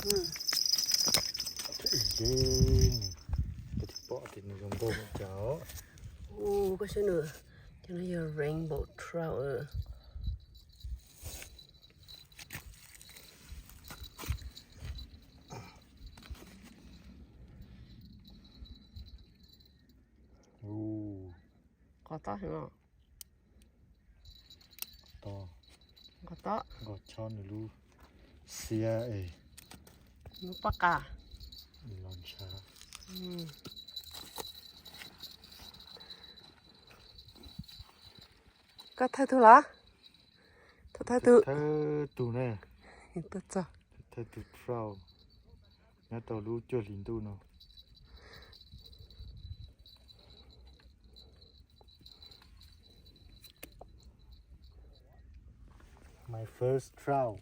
Ces koj thiaj pom tias nws zoo nkauj cas. Ua koj saib nws, ces no yog rainbow trout. Qhov tob heev os. Qhov tob. Nkaus chob nws lub xiab es lub pob qa los ntshav. Koj thawj tug los? Thawj tug. Thawj tug ne. Tuaj txog. Thawj tug trout nyob rau lub cuaj hlis ntuj no. My first trout.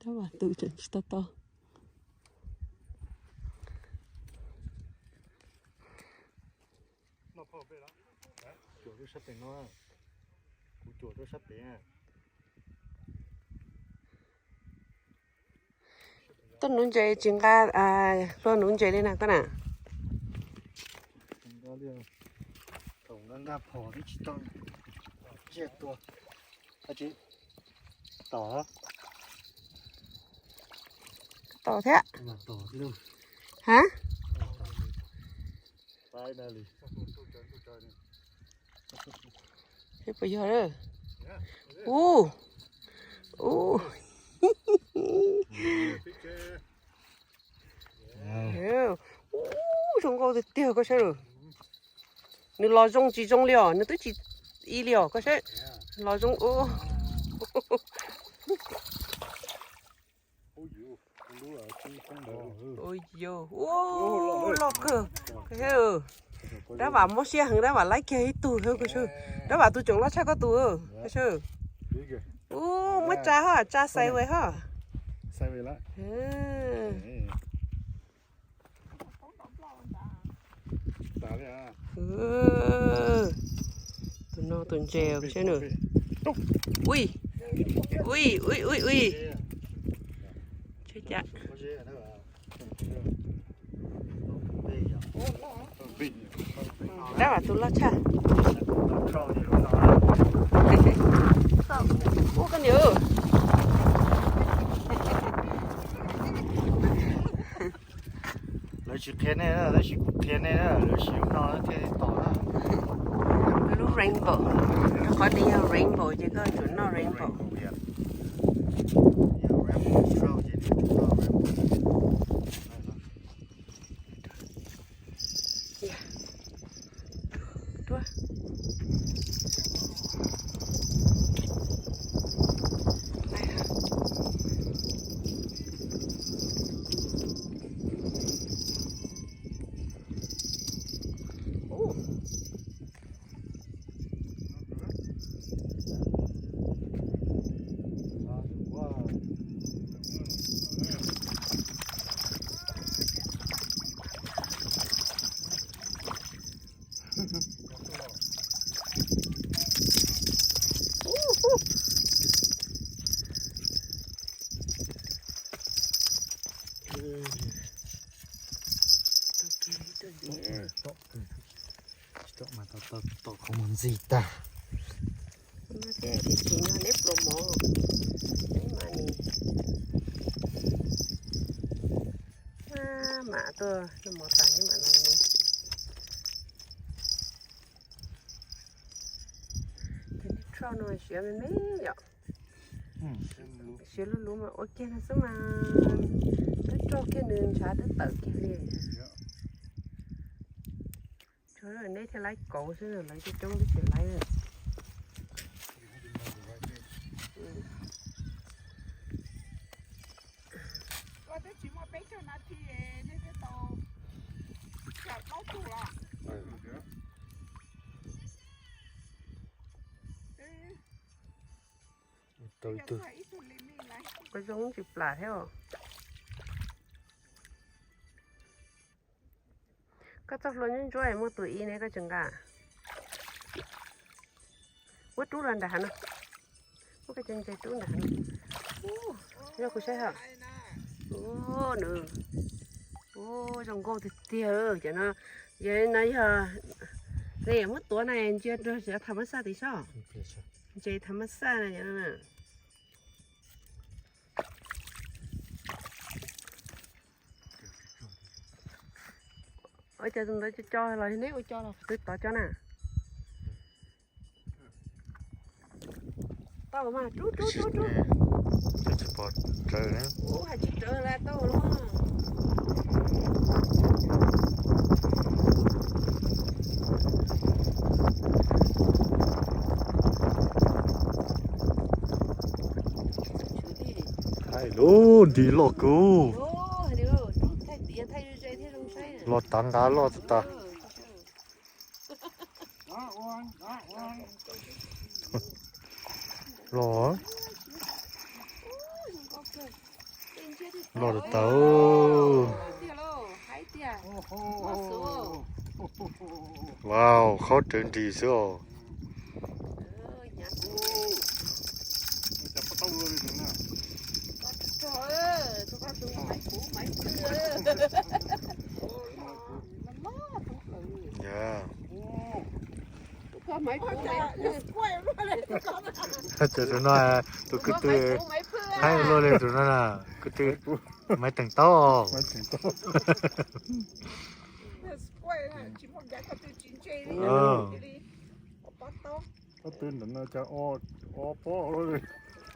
Rab vas tus tseem tsis tau tau. Cuam rau sab pem no, kuv cuam rau sab pem. Tuaj nuv ntses tsis nqa, hlua nuv ntses li na koj na. Thaum nqa nqa phom twb tsis tau tsiaj tua. Tom, tom thiab. Ha? Puas yog? Ub, ub. Ub, zoo nkauj tiag tiag koj saib. Nws los zoo tsis zoo li os, nws twb tsis i li os koj saib. Los zoo ub. Ub, loj kawg. Dab Vam mob siab heev, Dab Vam laib kiag ib tug koj saib. Dab Vam tus tseem loj tshaj koj tus koj saib. Ub, muab tsa hos, tsa xais vais hos. Tus no tus ntses saib nws. Ui, ui, ui, ui, ui. Dab Vam tus loj tshaj. Ub, koj niam. Lawv tsis qhia nej, tab sis kuv qhia nej, lawv sim no thiaj tom na. Lub rainbow, rau qhov nws yog rainbow ces koj tsum noj rainbow. Tsis tom mas tau tom qhov muag ntxig tag. No thiab tsis tsim nyog neb pluas mov, neb mas nim, maj mam tuaj noj mov tas neb mam los neb. Ces neb rho no siav me me yom. Siav luv luv mas ua kiag no xwb mas, twb rho kiag nws ntshav twb tawm kiag li. Tsuas neb thiaj laib kauv xwb, lawv coob coob twb tsis laib. Koj twb tsis muaj peb caug nas this nej twb tau plaub tug los. Tau ib tug. Koj zoo tsis plam thiab os. Koj txoj hlua ntsuab ntsuab muaj tus ib ne koj tseem nqa. Muab rub los nram hav no. Muab koj cov ntses rub nram hav no. Ub, yog kuv saib hos. Ub, nws. Ub, zoo nkauj tiag tiag cov no. Yog no yog, ne muab tuav na ntsia rau cov tham mab xaj tim sob. Ntses tham mab xaj na cov no na. Ua cas tus ntawd co co los neb ua co los twb tod co na. Tau mas rub rub rub rub. Twb tsis pom raws na. Ub, hais tsis raws la tau los. Hais lub nrim loj kub. Los tav nqa loj tas tas. Los, los tas tas. Wow, qhov rawv nris xwb os. Ces tus no, tus kwv tw, haib luaj li tus no na, kwv tw, maiv teem taub.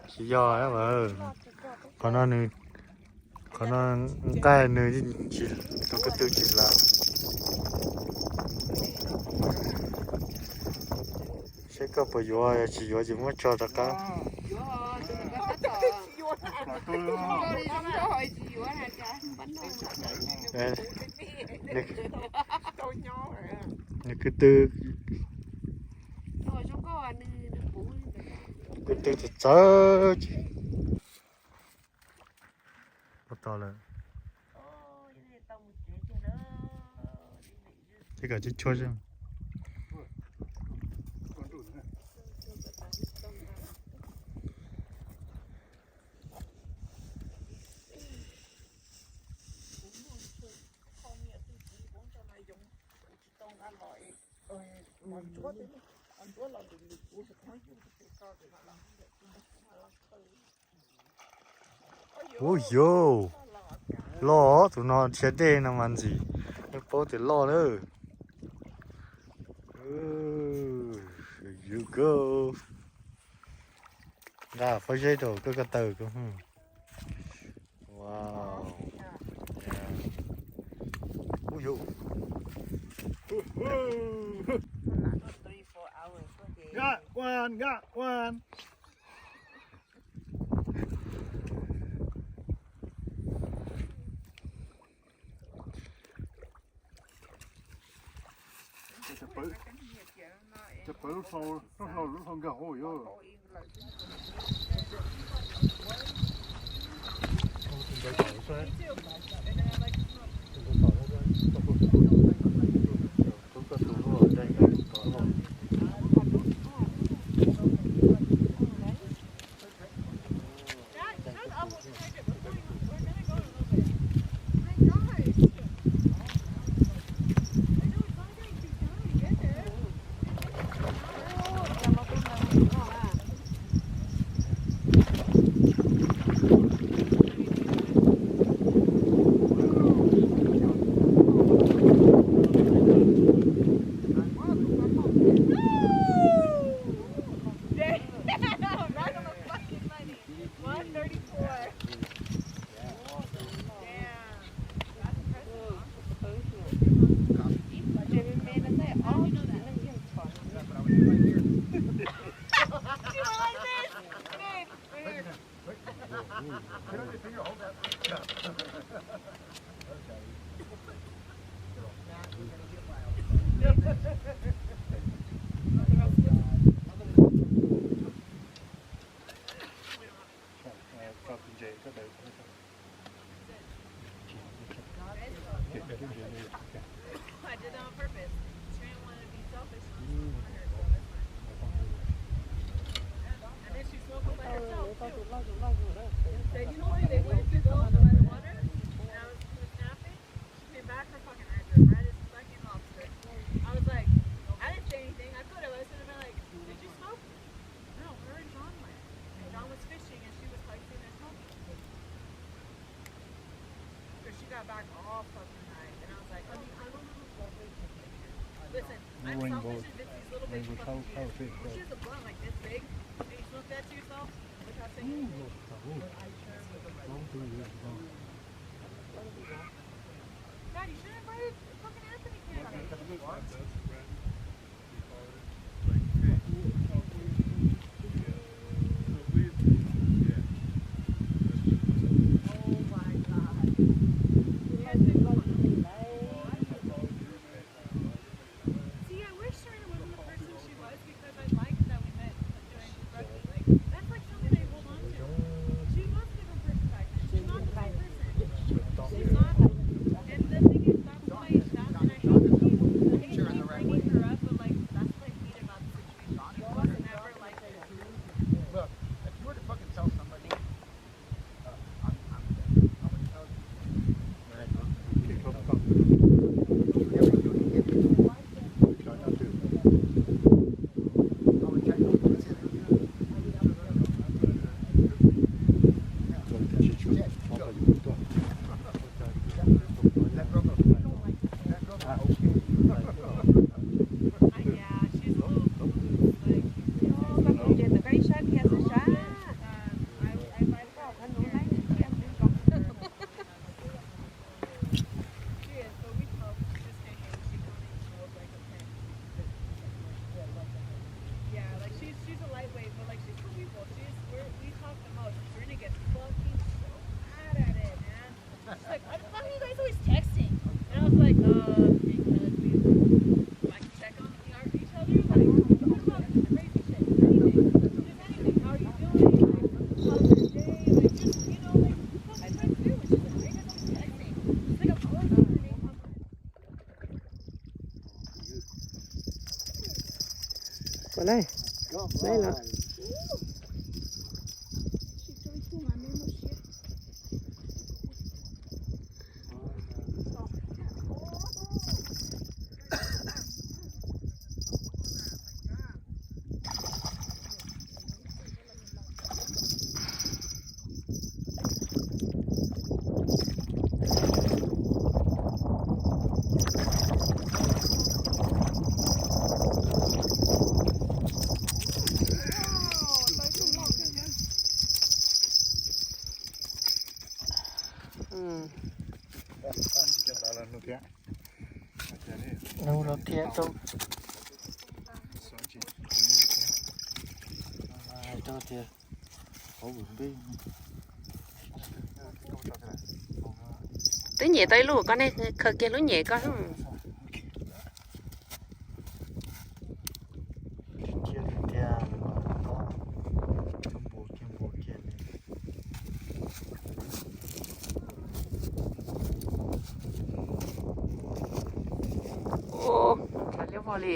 Tsis yog, qhov no nws, qhov no nqaij nws tsis, tus kwv tw tsis lav. Seb koj puas yuav, yog tsis yuav ces muab tso rov qab. Nws kwv tw, kwv tw txawv txawv. Ua tau lawm. Ces kom tsis tshua xwb. Ub yus, loj tus no nrhiav dej no mas ntxim, yeej paub tias loj lawm. You go. Nqa pob zeb rau koj ko taw ko. Wow. Ub yus. Got one, got one. Cov pawv lub hlau, lub hlau, lub hlau nkag hauv yog. Damn. One thirty-four. Damn. That's impressive, huh? She went like this. Babe, right here. I did that on purpose. She didn't want to be selfish. She didn't want to hurt, so that's fine. And then she smoked by herself, too. They, you know where they went to go by the water? And I was, he was napping. She came back, her fucking eyes were red as fucking lobster. I was like, I didn't say anything. I could have. I should have been like, "Did you smoke?" No, her and John went. And John was fishing, and she was, like, sitting there smoking. Because she got back all fucking high, and I was like, "Honey, I don't know." Listen, I'm selfish and Mitzi's a little bit fucking weird. When she has a blunt, like, this big, and you smoke that to yourself without saying anything. Dad, you should have invited fucking Anthony here. See, I wish Serena wasn't the person she was because I liked that we met doing rugby. Like, that's, like, something I hold on to. She was a different person back then. She's not the same person. She's not. And the thing is, that's why, that's, and I hate to keep, I hate to keep bringing Lawm, lawm los. Nug no thiab rau, rau tias, twb nyem tau ib lub, koj nej khaws kiag lub nyem koj. Ua, liab vog li.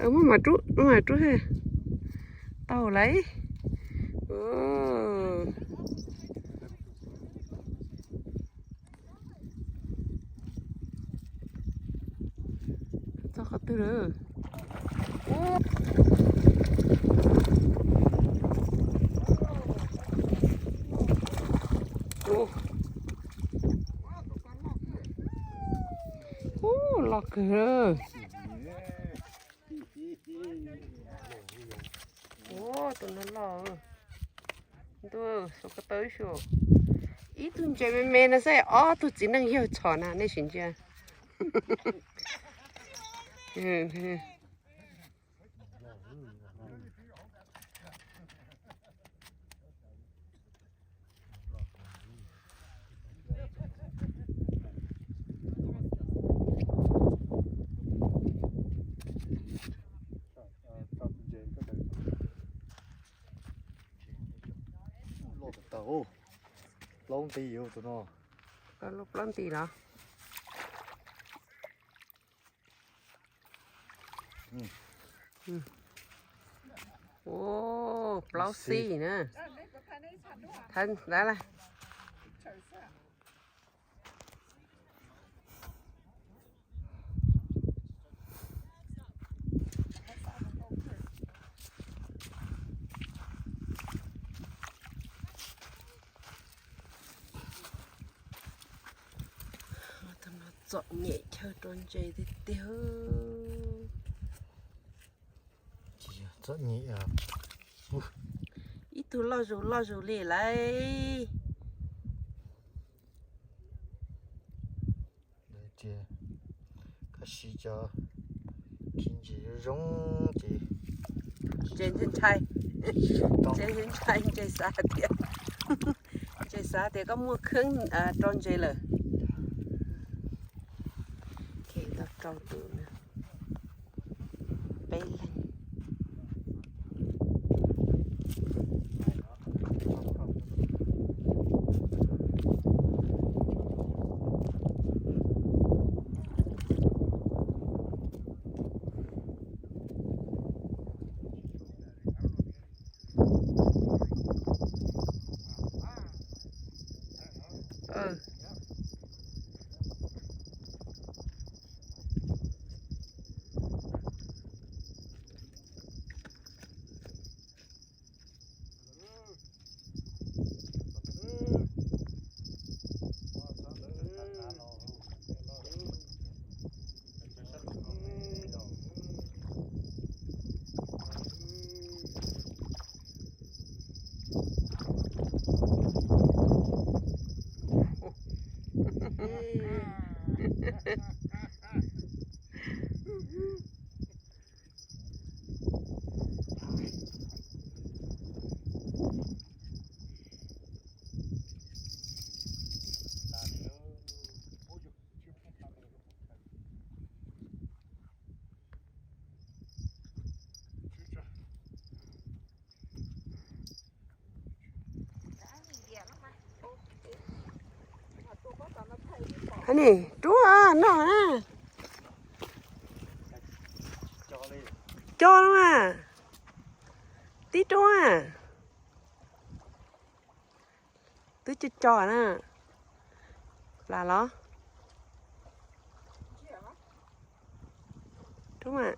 Muab mas rub, muab mas rub. Tau lawm. Txog qhov twg lawm? Ub, loj kawg. Ub, tus no loj. Ntuj, xuas ko taw ib xyuas. Ib tug ntses me me no xwb, ob tug txiv neej yawg txhom na, nej sim ntsia. Plaub nti tus no. Plaub nti los? Ua, plaub xij na. Thawb ntawd las. Txom nyem chaw rau ntses tiag tiag. Txom nyem. Ib tug loj zus loj zus li lauj. Lawv tias koj siv cov khi ntses zoo zoo ces ntses ntshai, ntses ntshai, ntses xav tias, ntses xav tias koj muaj kheeb rau ntses lawm. Tau rau tus na, peb leeg. Ni ruab noj na. Co na. Tib ruab. Twb co co na. Las los. Ruab mas.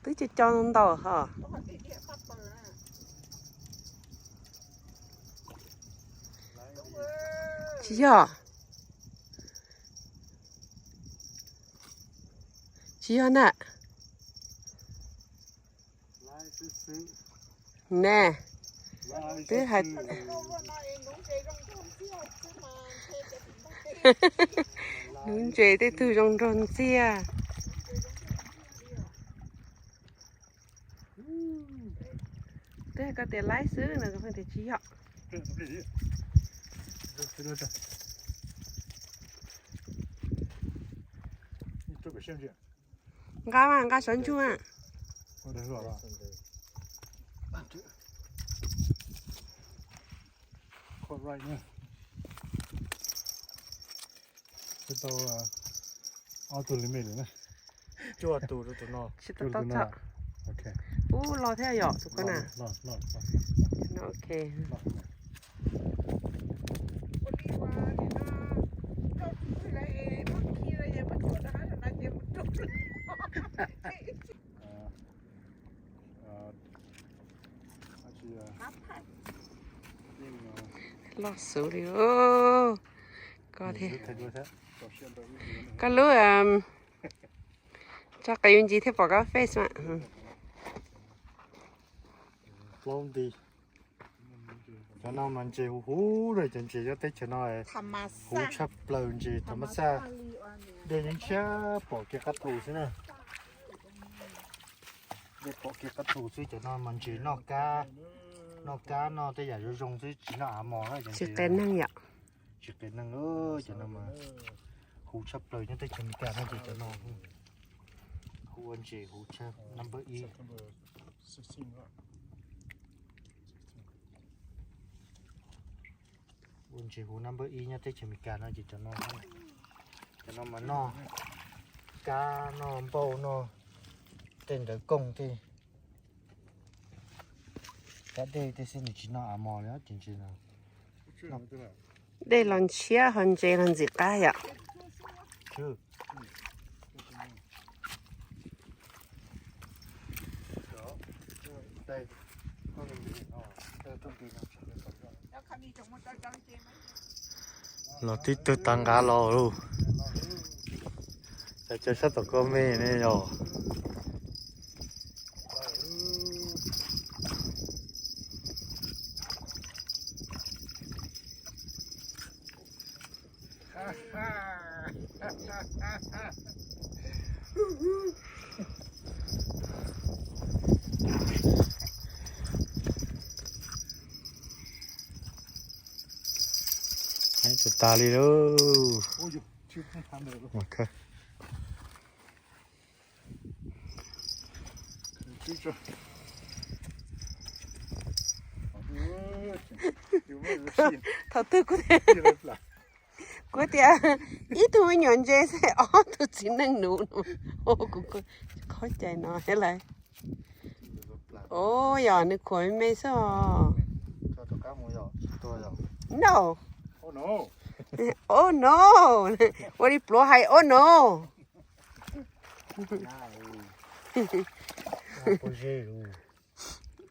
Twb co co ntau hos. Tsis yog. Tsis yog na. Ne, twb hais nuv ntses tej tug zoo nraug ntxiag. Twb hais koj tias laib xwb no, koj tias tsis yog. Nqa mas, nqa sawv ntsug mas. Twb tau ob tug li me lawm na. Cuaj tus rau tus no. Tsis tau tau txog. Ub, los thiab yom tus ko na. Ok. Loj xwb li. Koj thiab. Koj lub tso qe yuv ntsis thiaj pom koj face mas. Cov no mas ntses huv huv na, cov ntses nyob teb chaws no huv tshaj plaws, ntses tham mas xaj. Dej yeej tshiab pom kev qab thu xwb na. Dej pom kev qab thu xwb, cov no mas ntses noj kab, noj kab noj tej yam zoo zoo xwb, tsis noj av mos na. Tsis qias neeg yom. Tsis qias neeg, cov no mas huv tshaj plaws nyob teb chaws Amelikas no ces cov no hu ua ntses huv tshaj number ib. Ua ntses huv number ib nyob teb chaws Amelikas no ces cov no, cov no mas noj kab noj npauj noj tej ntawv kooj tej, kab dej tej xwb, nws tsis noj av mos li ces ntses no. Dej los ntshiab ho ntses los ntxim qab yom. Los tib tug tav nqav los lauj. Cov sab tom koj me ne yog. Heev tas tas li lauj. Thaum twg kuv, kuv tias ib tug me nyuam ntses xwb ob tug txiv neej nus no, kuv khob cai no thiab lauj. Os, yog nws khuam me me xwb os. No. Oh no. Ua li pluav hais oh no.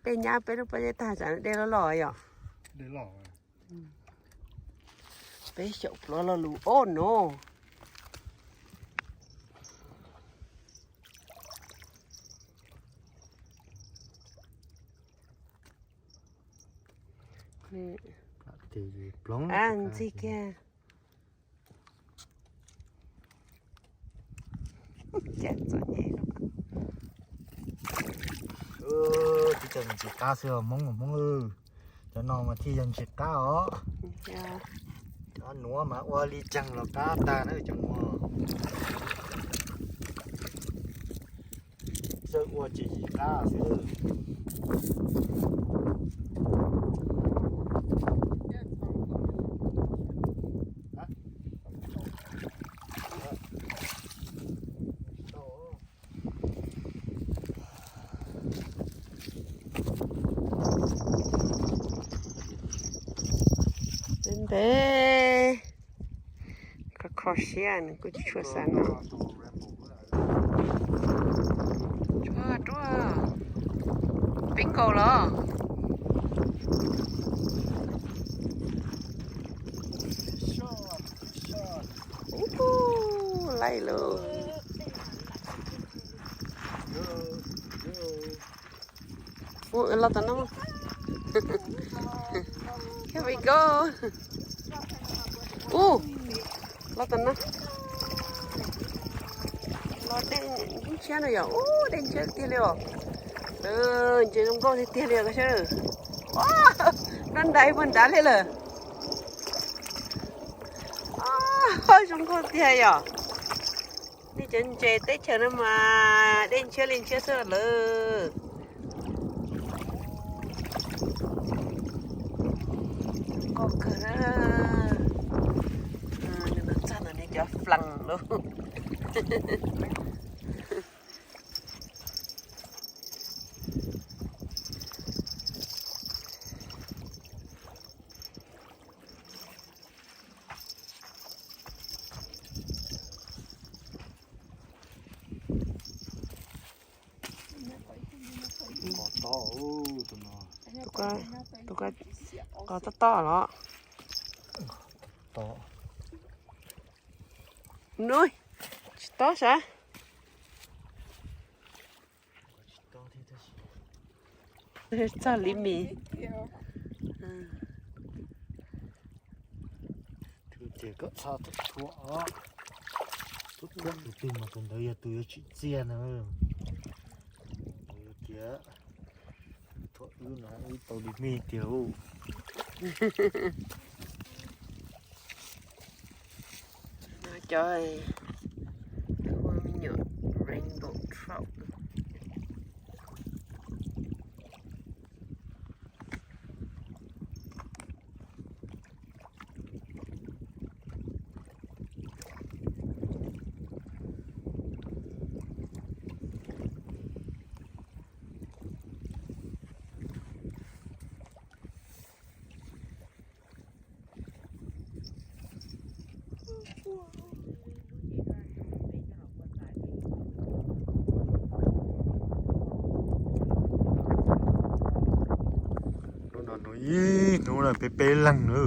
Peb nyab peb lub pob zeb tag tsam dej loj loj yom. Peb xyaum pluav lo lus oh no. Ntxig kiag. Cas txom nyem. Tib co ntsis qab xwb os Hmoob, Hmoob. Cov no mas thiaj yog ntsis qab os. Cov nuav mas ua li caag los qab tag na cov nuav. Txawj ua ces yim qab xwb. Ntev ntev, kho kho siab nws kuj tsis tshua xav no. Tsuag ruaj, peb nkaus los. Ub, laij lauj. Ub, los tom no. Here we go. Ub, los tom no. Los dej ntshiab no yom. Ub, dej ntshiab tiag li os. Ntses zoo nkauj tiag tiag li os koj saib. Ub, nrov ntais puag nrad li lawm. Zoo nkauj tiag yom. Nej cov ntses teb chaws no mas dej ntshiab li ntshiab xwb lawm. Zoo nkauj kawg na. Nws txog ntawm nws cov flaes lauj. Tus ko tob tob los? Nub, tsis tob sav. Txog li mis. Tias koj txhob thuam os. Thuam tus twg mas tus ntawd yog tus yuav tsim txiaj na. Tias thuam wb no wb tau li me tiag. Cov me nyuam rainbow trout. Lub no nws ib Hnub no peb peb leeg na.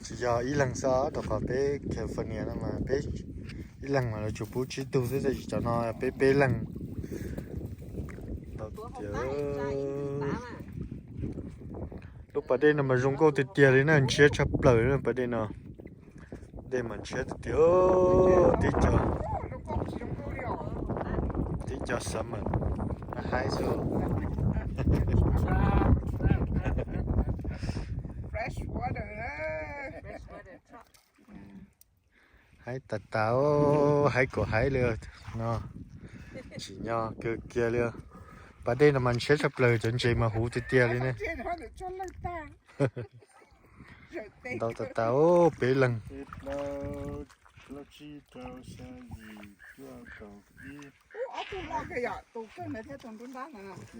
Tsis yog ib leeg xwb, rau qhov peb California no mas peb ib leeg mas lawv tsuas pub tsib tug xwb, tab sis cov no peb peb leeg. Ntau tiag. Lub pas dej no mas zoo nkauj tiag tiag li na, ntshiab tshaj plaws na pas dej no. Dej mas ntshiab tiag tiag. Tib co, tib co summer haib xwb. Haib tas tas, haib kom haib li no. Tsim nyog kawg kiag li. Pas dej no mas ntshiab tshaj plaws, cov ntses mas huv tiag tiag li ne. Ntau tas tas, peb leeg.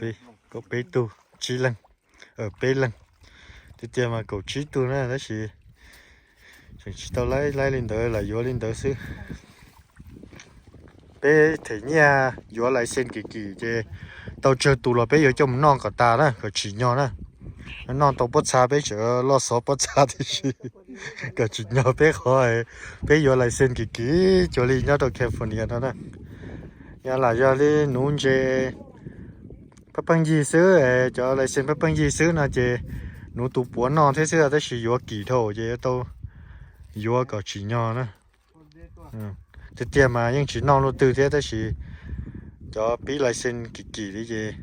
Peb, kaum peb tug, tsib leeg, peb leeg. Tiag tiag mas kaum tsib tug na, tab sis tseem tsis tau laib, laib li ntawd, lam yuav li ntawd xwb. Peb them nyiaj yuav license kim kim ces tau tsawg tus los peb yuav coj mus noj kom tas na, kom tsim nyog na. Noj tau pob txha peb tseem loj xov pob txha tib si, kom tsim nyog peb qhov peb yuav license kim kim cuag li nyob rau California no na. Yog lam yog li nuv ntses paj peej yig xwb, cov license paj peej yig xwb no ces nuv tus puav noj thiab xwb, tab sis yuav kim dhau ces yuav tau yuav kom tsim nyog na. Tiag tiag mas yeej tsis noj luaj twg thiab, tab sis cov pib license kim kim li ces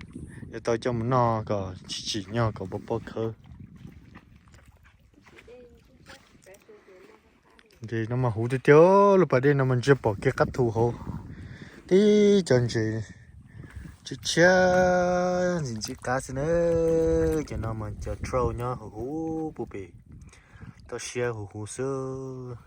yuav tau coj mus noj kom tsim nyog kom pov pob khawb. Ces no mas huv tiag tiag, lub pas dej no mas ntsia pom kiag qab thu hauv, tib cov ntses tshiab tshiab ntxim ntxim qab xwb na. Ces no mas cov trout nyob huv huv pub pem, toj siab huv huv xwb.